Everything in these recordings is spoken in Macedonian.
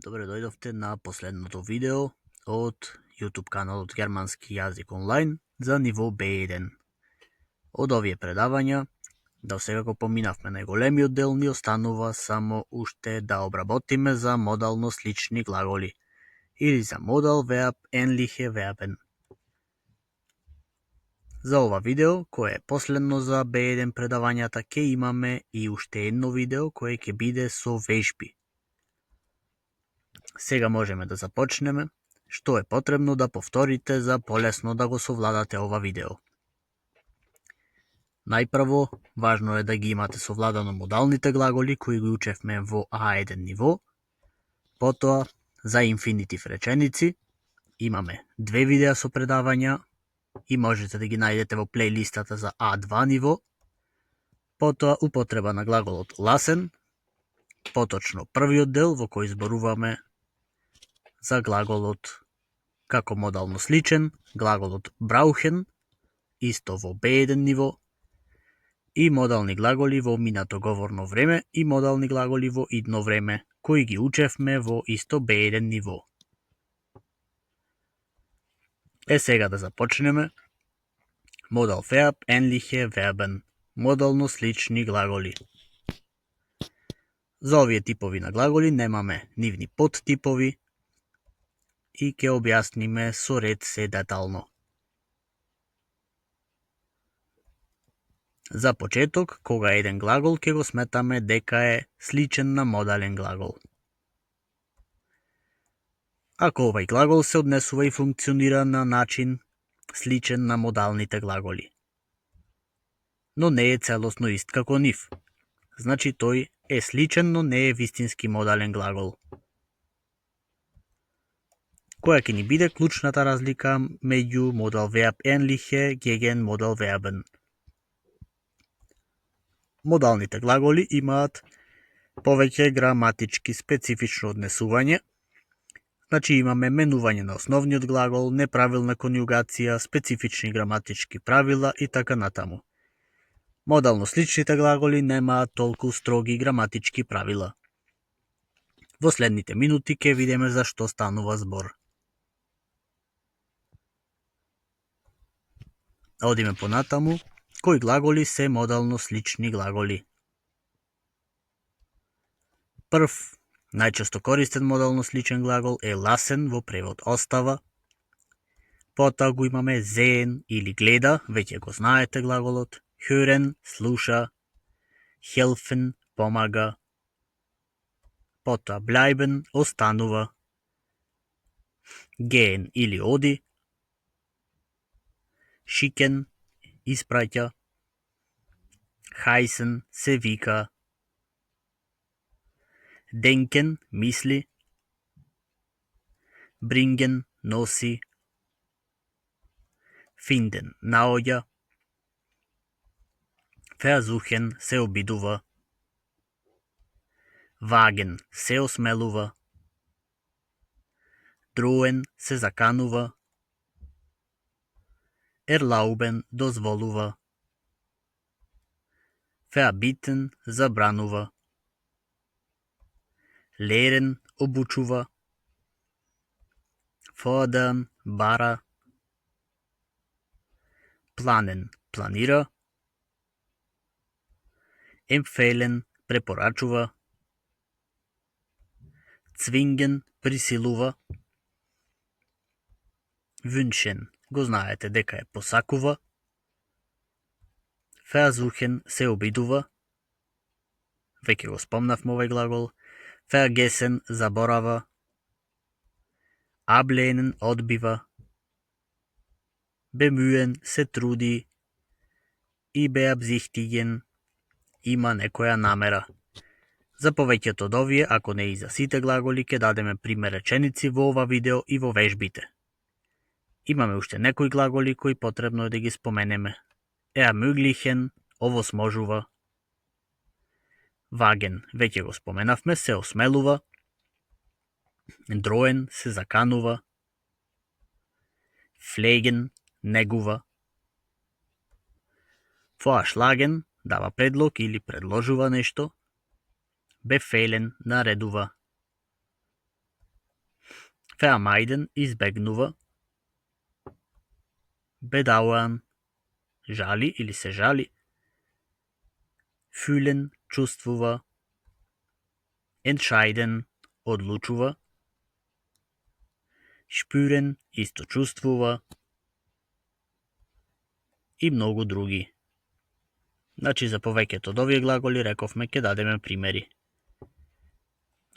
Добре дојдовте на последното видео од YouTube каналот Германски јазик онлайн за ниво B1. Од овие предавања, да секако поминавме најголемиот дел, ни останува само уште да обработиме за модално слични глаголи или за модал verb ähnliche Verben. За ова видео, кое е последно за B1 предавањата, ќе имаме и уште едно видео кое ќе биде со вежби. Сега можеме да започнеме. Што е потребно да повторите за полесно да го совладате ова видео? Најпрво, важно е да ги имате совладано модалните глаголи кои ги учевме во A1 ниво. Потоа, за инфинитив реченици, имаме две видеа со предавања и можете да ги најдете во плейлистата за A2 ниво. Потоа, употреба на глаголот lassen, поточно првиот дел во кој зборуваме за глаголот како модално сличен, глаголот brauchen, исто во B1 ниво, и модални глаголи во минато говорно време и модални глаголи во идно време, кои ги учевме во исто B1 ниво. Сега да започнеме. Модал verb ähnliche Verben, модално слични глаголи. За овие типови на глаголи немаме нивни подтипови и ќе објасниме со ред се детално. За почеток, кога еден глагол ќе го сметаме дека е сличен на модален глагол. Ако овај глагол се однесува и функционира на начин сличен на модалните глаголи, но не е целосно ист како нив, значи тој е сличен, но не е вистински модален глагол. Која ќе ни биде клучната разлика меѓу модал verb ähnliche gegen модал verben? Модалните глаголи имаат повеќе граматички специфично однесување, значи имаме менување на основниот глагол, неправилна конјугација, специфични граматички правила и така натаму. Модално сличните глаголи немаат толку строги граматички правила. Во следните минути ќе видиме за што станува збор. Одиме понатаму. Кои глаголи се модално слични глаголи? Прв, најчесто користен модално сличен глагол е lassen во превод остава. Потоа го имаме sehen или гледа, веќе го знаете глаголот. Hören, слуша. Helfen, помага. Потоа bleiben, останува. Gehen или оди. Schicken, испраќа. Heißen, се вика. Denken, мисли. Bringen, носи. Finden, наоѓа. Versuchen, се обидува. Wagen, се осмелува. Drohen, се заканува. Erlauben, дозволува. Verbieten, забранува. Lehren, обучува. Fordern, бара. Planen, планира. Empfehlen, препорачува. Zwingen, присилува. Wünschen, го знаете дека е посакува. Versuchen, се обидува. Веќе го спомнавме овој глагол. Vergessen, заборава. Ablehnen, одбива. Bemühen, се труди. И beabsichtigen, има некоја намера. За повеќето од овие, ако не и за сите глаголи, ќе дадеме пример реченици во ова видео и во вежбите. Имаме уште некои глаголи кои потребно е да ги споменеме. Ermöglichen, овозможува. Wagen, веќе го споменавме, се осмелува. Drohen, се заканува. Pflegen, негува. Vorschlagen, дава предлог или предложува нешто. Befehlen, наредува. vermeiden избегнува, bedauern жали или се жали, fühlen чувствува, entscheiden одлучува, spüren исто чувствува и многу други. Значи за повеќето од овие глаголи рековме ќе дадеме примери.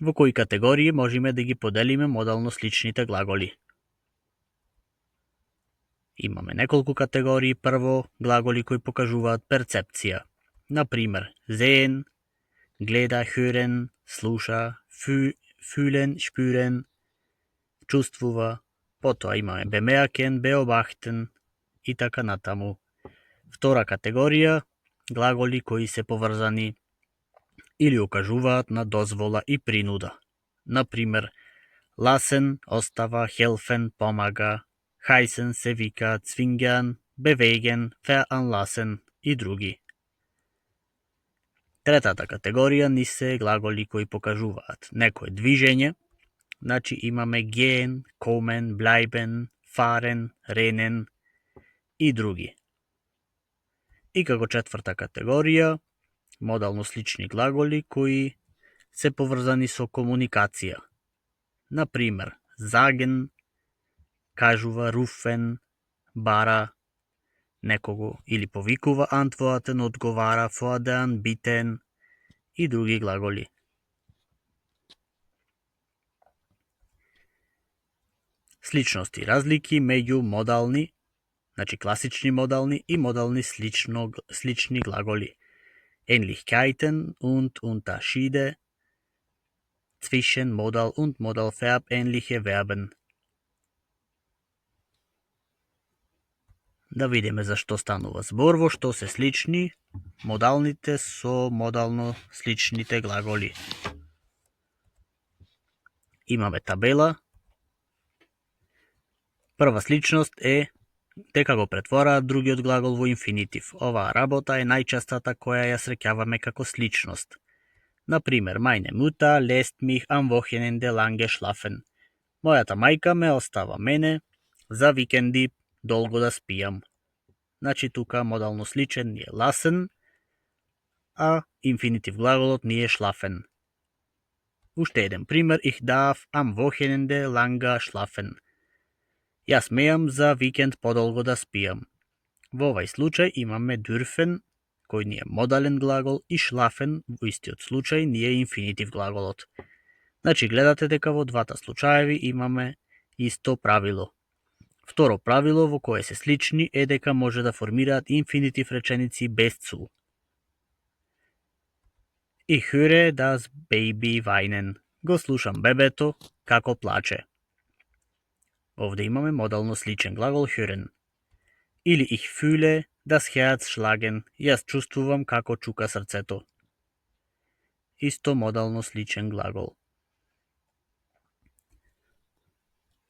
Во кои категории можеме да ги поделиме модално сличните глаголи? Имаме неколку категории. Прво, глаголи кои покажуваат перцепција. Например, sehen, гледа, hören, слуша, fühlen, spüren, чувствува. Потоа имаме bemerken, beobachten и така натаму. Втора категорија, глаголи кои се поврзани или укажуваат на дозвола и принуда. Например, lassen, остава, helfen, помага, heißen, се вика, zwingen, bewegen, veranlassen и други. Третата категорија ни се глаголи кои покажуваат некое движење. Значи имаме gehen, kommen, bleiben, fahren, rennen и други. И како четврта категорија, модално слични глаголи кои се поврзани со комуникација. Например, sagen, кажува, rufen, бара некого или повикува, antworten, одговара, fordern, bitten и други глаголи. Сличности и разлики меѓу модални, значи класични модални и модални слични глаголи. Ähnlichkeiten und Unterschiede zwischen Modal und Modalverb, ähnliche Verben. Да видиме за што станува збор, во што се слични модалните со модално сличните глаголи. Имаме табела. Прва сличност е дека го претвораат другиот глагол во инфинитив. Оваа работа е најчестата која ја среќаваме како сличност. Например, meine Mutter lässt mich am Wochenende lange schlafen. Мојата мајка ме остава мене за викенди долго да спијам. Значи тука модално сличен ни е lassen, а инфинитив глаголот ни е schlafen. Уште еден пример, ich darf am Wochenende lange schlafen. Јас смеам за викенд подолго да спијам. Во овај случај имаме dürfen, кој ни е модален глагол, и schlafen, во истиот случај ни е инфинитив глаголот. Значи гледате дека во двата случаеви имаме исто правило. Второ правило во кое се слични е дека може да формираат инфинитив реченици без zu. Ich höre das Baby weinen. Го слушам бебето како плаче. Овде имаме модално сличен глагол hören. Или ich fühle das Herz schlagen. Јас чувствувам како чука срцето. Исто модално сличен глагол.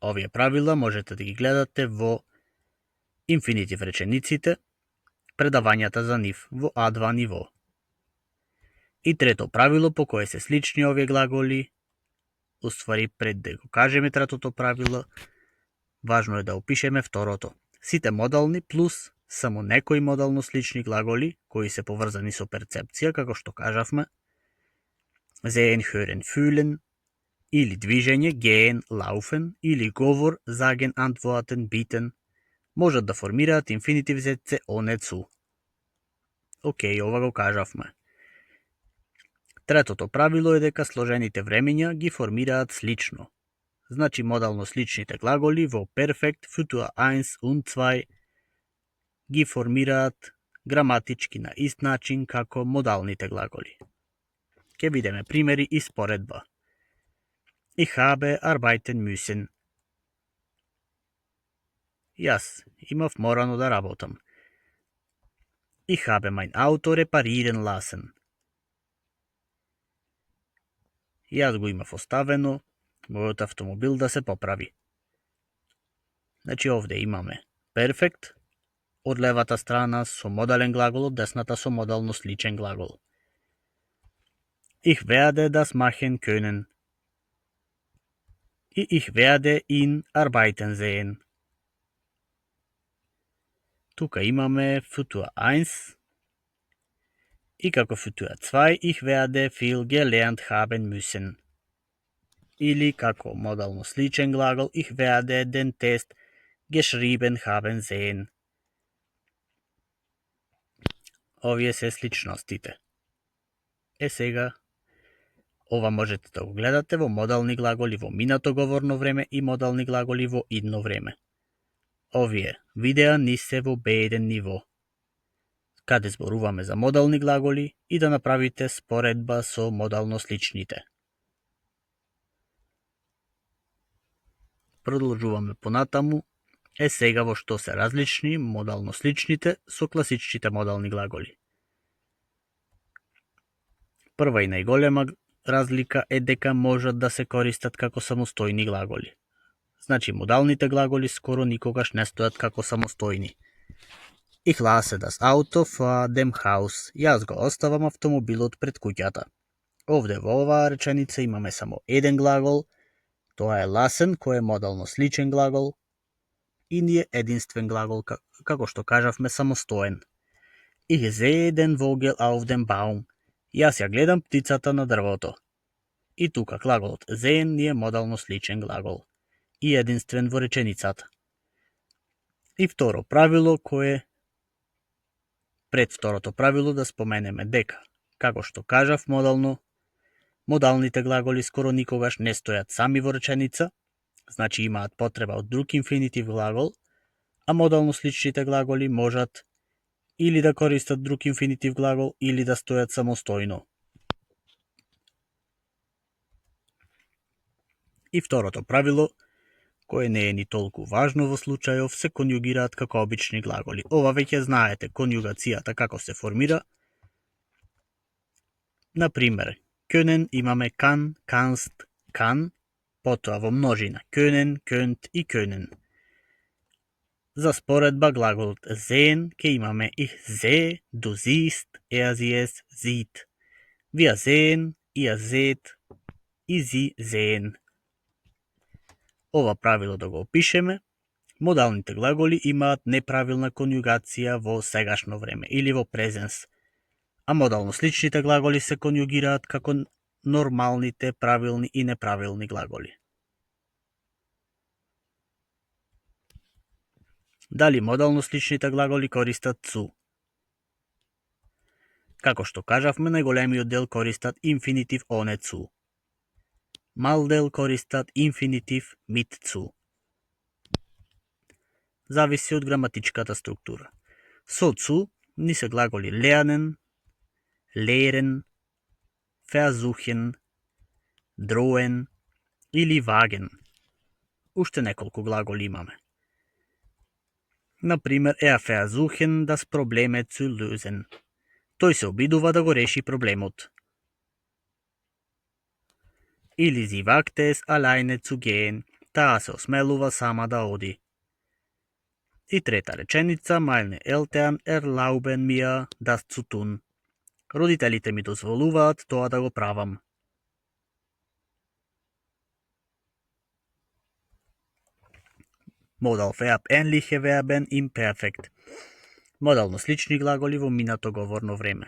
Овие правила можете да ги гледате во инфинитив речениците, предавањата за нив во А2 ниво. И трето правило по кое се слични овие глаголи, уствари пред да го кажеме третото правило, важно е да опишеме второто. Сите модални плюс само некои модално слични глаголи кои се поврзани со перцепција, како што кажавме, sehen, hören, fühlen, или движење, gehen, laufen, или говор, sagen, antworten, bitten, можат да формираат инфинитив зетце ohne zu. Океј, ова го кажавме. Третото правило е дека сложените времења ги формираат слично. Значи модално сличните глаголи во перфект, futur 1 und 2 ги формираат граматички на ист начин како модалните глаголи. Ке видиме примери и споредба. Ich habe arbeiten müssen. Јас имав морано да работам. Ich habe mein Auto reparieren lassen. Јас го имав оставено мојот автомобил да се поправи. Значи овде имаме перфект од левата страна со модален глагол, од десната со модално сличен глагол. Ich werde das machen können. Ich werde ihn arbeiten sehen. Тука имаме Futur 1 и како Futur 2 ich werde viel gelernt haben müssen. Или како модално сличен глагол ich werde den Test geschrieben haben sehen. Овие се сличностите. Сега ова можете да го гледате во модални глаголи во минато говорно време и модални глаголи во идно време. Овие видеа ни се во B1 ниво, каде зборуваме за модални глаголи и да направите споредба со модално сличните. Продолжуваме понатаму. Сега во што се различни модално сличните со класичните модални глаголи. Прва и најголема разлика е дека можат да се користат како самостојни глаголи. Значи, модалните глаголи скоро никогаш не стојат како самостојни. Ich lasse das Auto vor dem Haus. Јас го оставам автомобилот пред куќата. Овде во оваа реченица имаме само еден глагол, тоа е lassen, кој е модално сличен глагол, и ни е единствен глагол, како што кажавме, самостоен. Ich sehe den Vogel auf dem Baum. Јас ја гледам птицата на дрвото. И тука глаголот sehen ни е модално сличен глагол и единствен во реченицата. И второ правило, кое пред второто правило да споменеме дека, како што кажав модално, модалните глаголи скоро никогаш не стојат сами во реченица, значи имаат потреба од друг инфинитив глагол, а модално сличните глаголи можат или да користат друг инфинитив глагол, или да стојат самостојно. И второто правило, кое не е ни толку важно во случајов, се конјугираат како обични глаголи. Ова веќе знаете конјугацијата како се формира. Например, können имаме kann, kannst, kann, потоа во множина können, könnt и können. За споредба глаголот sehen ке имаме ich sehe, du siehst, sie es sieht. Wir sehen, ihr seht и sie sehen. Ова правило да го опишеме, модалните глаголи имаат неправилна конјугација во сегашно време или во презенс, а модално сличните глаголи се конјугираат како нормалните правилни и неправилни глаголи. Дали модално сличните глаголи користат zu? Како што кажавме, најголемиот дел користат инфинитив ohne zu. Мал дел користат инфинитив mit zu. Зависи од граматичката структура. Со zu ни се глаголи lernen, lehren, versuchen, drohen или wagen. Уште неколку глаголи имаме. Например, versuchen das Problem zu lösen. Тој се обидува да го реши проблемот. Или sie wagt es alleine zu gehen. Таа се осмелува сама да оди. И трета реченица, meine Eltern erlauben mir das zu tun. Родителите ми дозволуваат тоа да го правам. Modal verb ähnliche Verben im Perfekt. Модално слични глаголи во минато говорно време.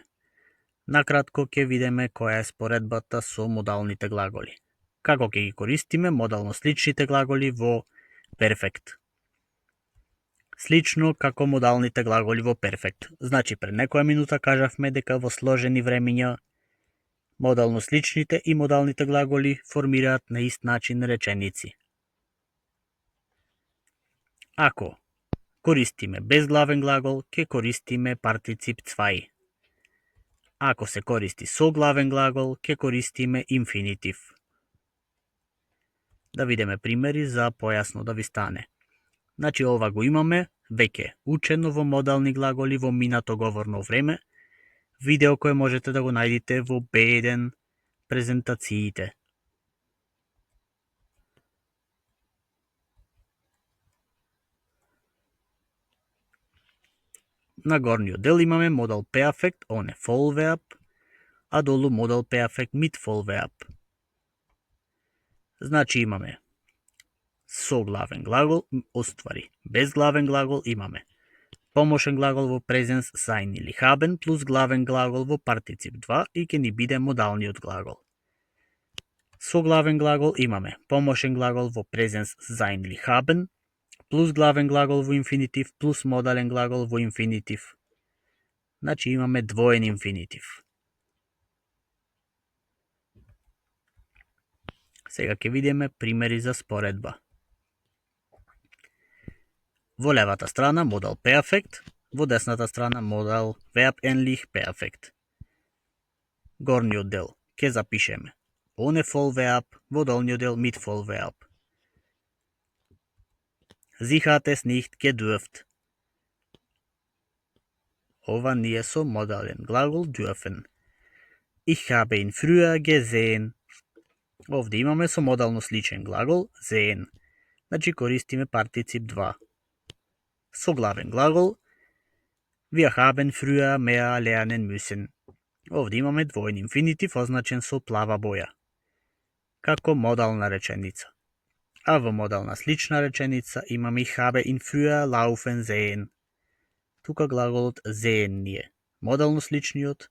Накратко ќе видиме која е споредбата со модалните глаголи. Како ќе ги користиме модално сличните глаголи во перфект. Слично како модалните глаголи во перфект. Значи, пред некоја минута кажавме дека во сложени времиња модално сличните и модалните глаголи формираат на ист начин реченици. Ако користиме безглавен глагол, ќе користиме партицип zwei. Ако се користи со главен глагол, ќе користиме инфинитив. Да видиме примери за појасно да ви стане. Значи, ова го имаме веќе учено во модални глаголи во минато говорно време, видео кое можете да го најдите во B1 презентациите. На горниот дел имаме модал perfect ohne Vollverb, а долу модал perfect mit Vollverb. Значи имаме со главен глагол, без главен глагол имаме помошен глагол во презенс sein или haben плюс главен глагол во партицип 2 и ќе ни биде модалниот глагол. Со главен глагол имаме помошен глагол во презенс sein или haben плюс главен глагол во инфинитив плюс модален глагол во инфинитив. Значи имаме двоен инфинитив. Сега ќе видиме примери за споредба. Во левата страна модал перфект, во десната страна модал verb ähnlich perfekt. Горниот дел ќе запишеме ohne Vollverb, во долниот дел mit Vollverb. Sie hat es nicht gedurft. Ова ни е со модален глагол dürfen. Ich habe ihn früher gesehen. Овде имаме со модално сличен глагол sehen. Значи користиме партицип 2. Со главен глагол wir haben früher mehr lernen müssen. Овде имаме двоен инфинитив означен со плава боја. Како модална реченица. А во модална слична реченица имаме ich habe ihn früher laufen sehen. Тука глаголот sehen ни е модално сличниот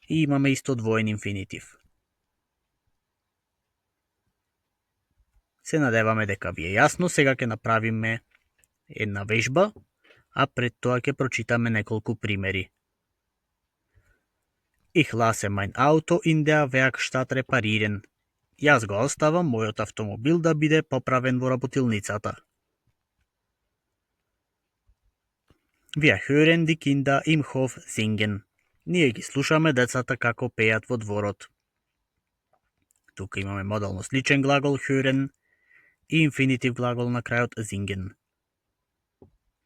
и имаме исто двоен инфинитив. Се надеваме дека ви е јасно, сега ќе направиме една вежба, а пред тоа ќе прочитаме неколку примери. Ich lasse mein Auto in der Werkstatt reparieren. Јас го оставам мојот автомобил да биде поправен во работилницата. Wir hören die Kinder im Hof singen. Ние ги слушаме децата како пеат во дворот. Тука имаме модално сличен глагол hören и инфинитив глагол на крајот singen.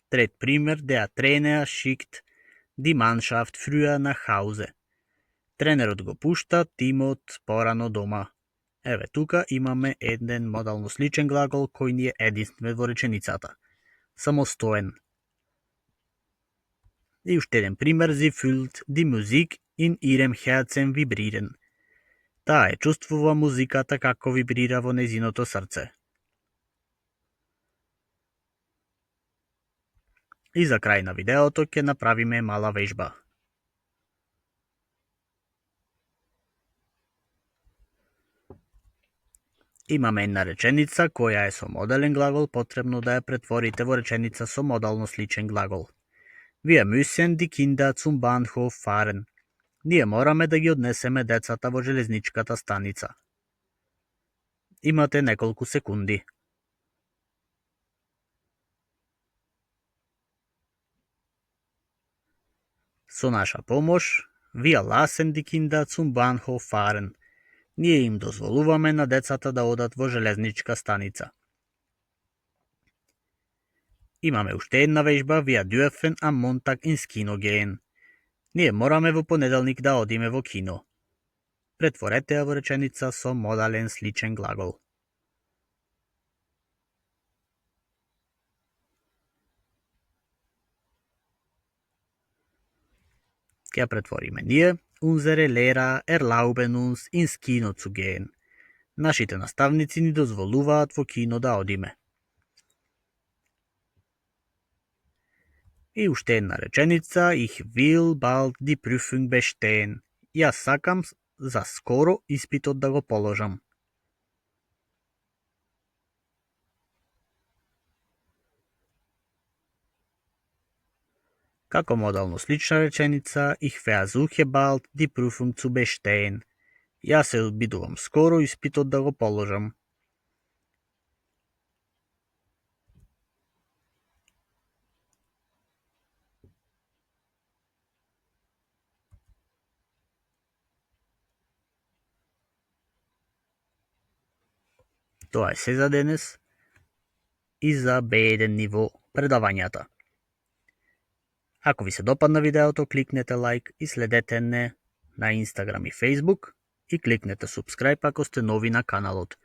Трет пример, der Trainer schickt die Mannschaft früher nach Hause. Тренерот го пушта тимот порано дома. Еве тука имаме еден модално сличен глагол кој ни е единствен во реченицата. Самостоен. И уште еден пример, sie fühlt die Musik in ihrem Herzen vibrieren. Таа ја чувствува музиката како вибрира во нејзиното срце. И за крај на видеото ќе направиме мала вежба. Имаме една реченица која е со модален глагол, потребно да ја претворите во реченица со модално сличен глагол. Wir müssen die Kinder zum Bahnhof fahren. Ние мораме да ги однесеме децата во железничката станица. Имате неколку секунди. Со наша помош, wir lassen die Kinder zum Bahnhof fahren. Ние им дозволуваме на децата да одат во железничка станица. Имаме уште една вежба, wir dürfen am Montag ins Kino gehen. Ние мораме во понеделник да одиме во кино. Претворете ја во реченица со модален сличен глагол. Ќе претвориме ние. Unsere Lehrer erlauben uns ins Kino zu gehen. Нашите наставници ни дозволуваат во кино да одиме. И уште една реченица, ich will bald die Prüfung bestehen. Јас сакам за скоро испитот да го положам. Како модално слична реченица, ich versuche bald die Prüfung zu bestehen. Јас се обидувам скоро испитот да го положам. Тоа е се за денес и за B1 ниво предавањата. Ако ви се допадна видеото, кликнете лайк и следете не на Instagram и Facebook и кликнете subscribe ако сте нови на каналот.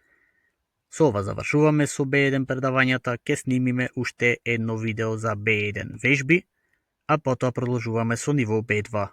Со ова завршуваме со B1 предавањата, ке снимиме уште едно видео за B1 вежби, а потоа продолжуваме со ниво B2.